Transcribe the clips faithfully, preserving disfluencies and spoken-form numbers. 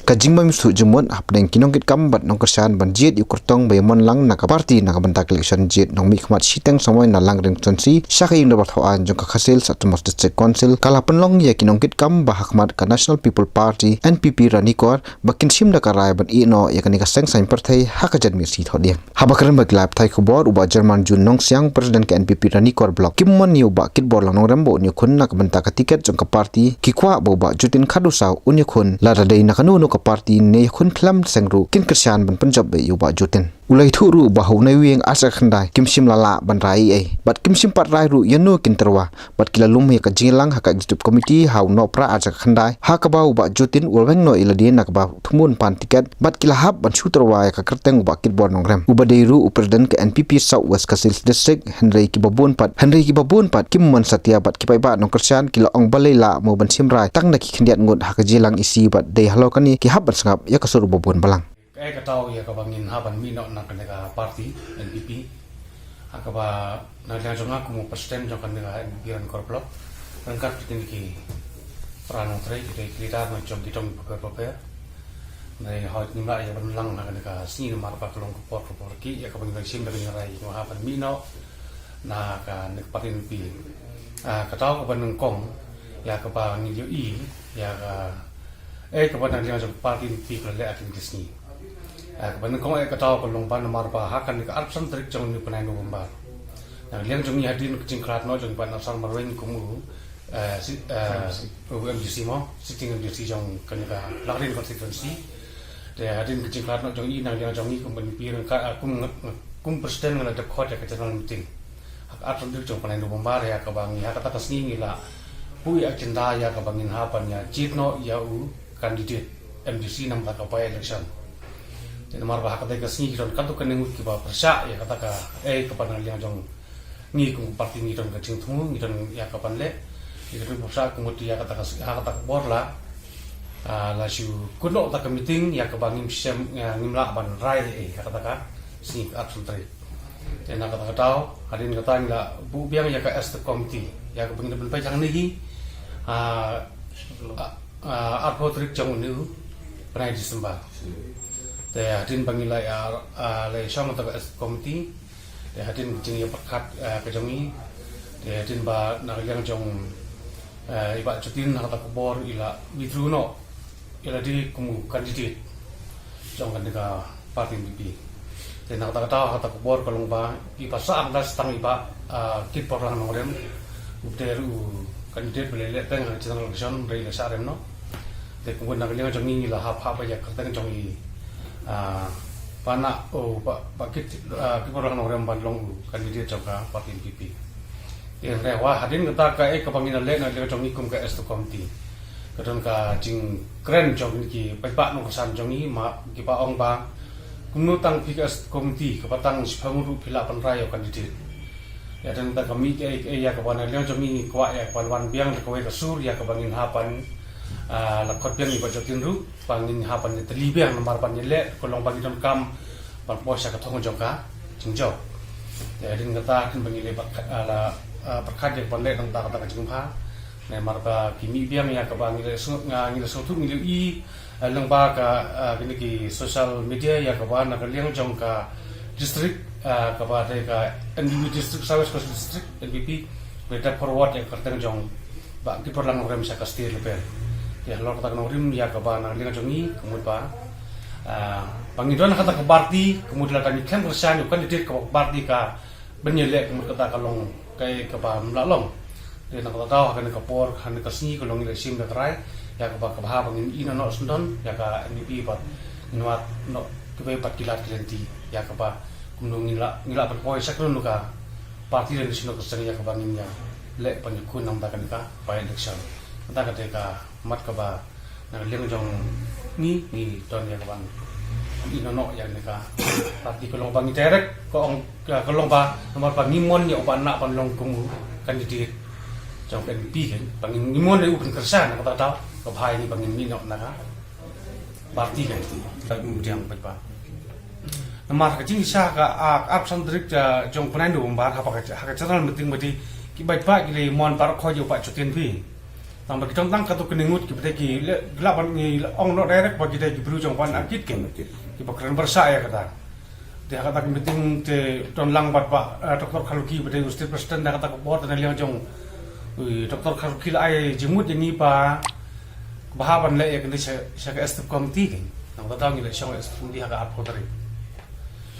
Ka jingbym suk jingmut hapdeng ki nongkitkam bad nongkyrshan ban jied ïa u kyrtong ba ïamon lang na ka party na ka bynta ka election jied nongmihkhmat shiteng samoi na Langrin Constituency sha ka ïing dorbar thaw aiñ jong ka Khasi Hills Autonomous District Council ka la pynlong ïa ki nongkitkam ba hakhmat ka National People Party, N P P, Ranikor ba kin shim da ka rai ban ïehnoh ïa kane ka seng saiñ pyrthei ha ka janmiet sngi Thohdieng. Haba kren bad ki lad pathai khubor, u Bah Jerman June Nongsiang, President ka N P P Ranikor Block, ki mon ïa u Bah Kitborlang Nongrem ba un ïakhun na ka bynta ka tiket jong ka party, ki kwah ba u Bah Jutin Khadusaw un ïakhun lada dei na kano kano ka party, ne ïakhun khlem seng ruh kin kyrshan ban pynjop beit ïa u Bah Jutin. U la ïathuh ruh ba ha u naiwieng ar hajar khyndai kim shym la lah ban rai ei ei bad kim shym pat rai ruh ïano kin tyrwa, bad ki la lum ïa ka jingïalang ha ka executive committee ha u Nohprah ar hajar khyndai, ha kaba u Bah Jutin u la weng noh ïa lade na kaba thmu ban pan tiket, bad ki la hap ban shu tyrwa ïa ka kyrteng u Bah Kitbor Nongrem, uba dei ruh u president ka N P P South West Khasi Hills District. Hynrei kiba bun pat, hynrei kiba bun pat kim mon satia bad ki paidbah nongkyrshan ki la ong balei lah mo ban shim rai tang na ki khyndiat ngut ha ka jingïalang isi, bad dei halor kane ki hap ban sngap ïa ka sur uba bun balang. Kaei ka daw ïa kaba ngin hap ban mih noh na kane ka party N P P? Ha kaba na liang jong nga kum u president jong kane ka N P P Ranikor Block, ryngkat bad kine ki para nongtrei, ki dei ki leader na jong ki dong bapher bapher. Hynrei hooid ngim lah ïa ban lang ha kane ka sngi namar ba ka long ka por ka por ki ïa kaba ngin ïa shim da kane ka rai, ngin hap ban mih noh na kane ka party N P P. Ah, ka daw kaba nyngkong ïa kaba ngin ïohi ïa ka, eh, kaba na liang jong ka party N P P ka la leh ha kine ki sngi. Ah, kaba nyngkong, eh, ka daw ka long ba namar ba ha kane ka arphew san tarik jong une u bnai November, na liang jong ngi hadien ka jingkhlad noh jong i Bah Nabsar Marwein kum u, eh, si-, eh, M D C, u M D C mo, sitting M D C jong kane ka Langrin constituency. Te hadien ka jingkhlad noh jong i, na liang jong ngi kum N P P ryngkat, ah, kum, kum president nga la dep khot ïa ka general meeting ha ka arphew san tarik jong u bnai November, ïa kaba ngi ha kata ka sngi ngi la buh ïa ka agenda ïa kaba ngin hap ban ïa jied noh ïa u candidate M D C namar ka by election. Te namar ba ha kata ka sngi ki don katto katne ngut kiba pyrshah ïa kata ka, eh, kaba na liang jong ngi kum party ngi don ka jingthmu, ngi don ïa ka ban leh, ngi don pyrshah, ka mut ïa kata ka, ha kata ka por la, ah, la shu kut noh kata ka meeting ïa kaba ngim shem, ah, ngim lah ban rai ei ei ha kata ka sngi ka arphew san tarik. Te na kata ka daw hadien kata ngi la buh biang ïa ka executive committee ïa kaba ngin pynpeit hangne hi, ah, ah, arphew tarik jong une u bnai December. Te hadien ba ngi la, ah, ah, la shong kata ka executive committee, te hadien ka jingïapyrkhat, eh, ka jong ngi, te hadien ba na ka liang jong, eh, i Bah Jutin ha kata ka por i la withdraw noh ïa lade kum u candidate jong kane ka party N P P. Te na kata ka daw ha kata ka por ka long ba i ba sah hangta sa tang i Bah, ah, Kitborlang Nongrem, u ba dei ruh u candidate ba la leh teng ha ka general election, hynrei la shah rem noh. Te kumno na ka liang jong ngi ngi la hap hap ïa ka kyrteng jong i, ah, Bah Na, oh, Bah, Bah Kit, ah, Kitborlang Nongrem ban long u candidate jong ka party N P P. Te hynrei hadien kata kaei kaba ngi la leh na ka liang jong ngi kum ka executive committee, ka don ka jingkren jong kine ki paidbah nongkyrshan jong ngi, ma kiba ong ba kumno tang phi ka executive committee kaba tang shiphew ngut ruh phi lah ban rai ïa u candidate. Ïa, hadien kata ka mih kaei kaei ïa kaba na liang jong ngi ngi kwah ïa kaba la wan biang da kawei ka sur ïa kaba ngin hap ban, ah, la khot biang i Bah Jutin ruh ba ngin hap ban ïatylli biang namar ban ïaleh ka long ba ngi donkam ban poi sha ka thong jong ka jingjop. Te hadien kata hadien ba ngi la pyrkhat, ah, la, ah, pyrkhat ïa ka ban leh nangta kata ka jingbha. Namar ba ki mih biang ïa kaba ngi la sngewthuh, ngi la sngewthuh, ngi la ïohi, ah, lyngba ka, ah, kine ki social media ïa kaba na ka liang jong ka district, ah, kaba dei ka N P P district, South West Khasi Hills District, N P P, ba la dep forward ïa ka kyrteng jong Bah Kitborlang Nongrem sha ka state level. Te halor kata ka nongrim ïa kaba na ka liang jong ngi ka mut ba, ah, ba ngi don ha kata ka party ka mut lada ngi khlem kyrshan ïa u candidate kaba ka party ka ban ïaleh ka mut kata ka long kaei kaba ym lah long. Te na kata ka daw ha kane ka por, ha kane ka sngi ka long ngi la shim da ka rai ïa kaba ka bha ba ngin ïehnoh noh syndon ïa ka N P P bad ngin wad noh kiwei pat ki lad ki lynti ïa kaba kumno ngin lah, ngin lah ban poi sha kano kano ka party lane shano ka seng ïa kaba ngin ïaleh ban ïakhun nangta kane ka by election. Kata ka dei ka mat kaba na ka liang jong ngi, ngi don ïa ka ban ïehnoh noh ïa kane ka party, ka long ba ngi direct, ka ong, ka long ba namar ba ngi mon ïa u Bah Na ban long kum u candidate jong ka N P P kan, ba ngi, ngi mon ïa u ban kyrshan, na kata ka daw ka bha ïa ngi ba ngin mih noh na ka party kan. Ka ngi diang pat ba namar ka jingshisha ka, ah, arphew san tarik, ah, jong u bnai November ha ka, ha ka general meeting ba dei ki paidbah ki la mon baroh khoit ïa u Bah Jutin phi. Tang ba ki don tang katto katne ngut kiba dei ki la, la ban ngi la ong noh direct ba ki dei ki briew jong ban akit ki. Kiba kren bha sha ïa kata. Te ha kata ka meeting te don lang bad ba, eh, Doctor Kharlukhi ba dei u state president da kata ka por te na liang jong, ui, Doctor Kharlukhi la ai jingmut ïa ngi ba, ba hap ban leh ïa kane sha, sha ka executive committee ki. Nang ta daw ngi la shong executive committee ha ka arphew tarik.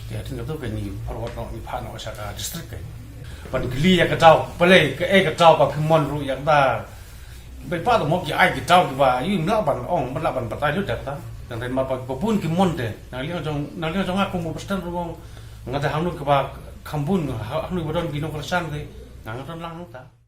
Te hadien katto ka ngi forward noh, ngi phah noh sha ka district ki. Ban kylli ïa ka daw, balei kaei ka daw ba phi mon ruh ïa kata. Bai pa da mo ki ai ki daw kiba ïohi, ym lah ban ong, ym lah ban batai lut da kata. Tang dei ma ba, ba bun ki mon te. Na liang jong, na liang jong nga kum u president ruh nga dei hangno kiba kham bun, ha, hangno ba don ki nongkyrshan te. Nga nga don lang hangta.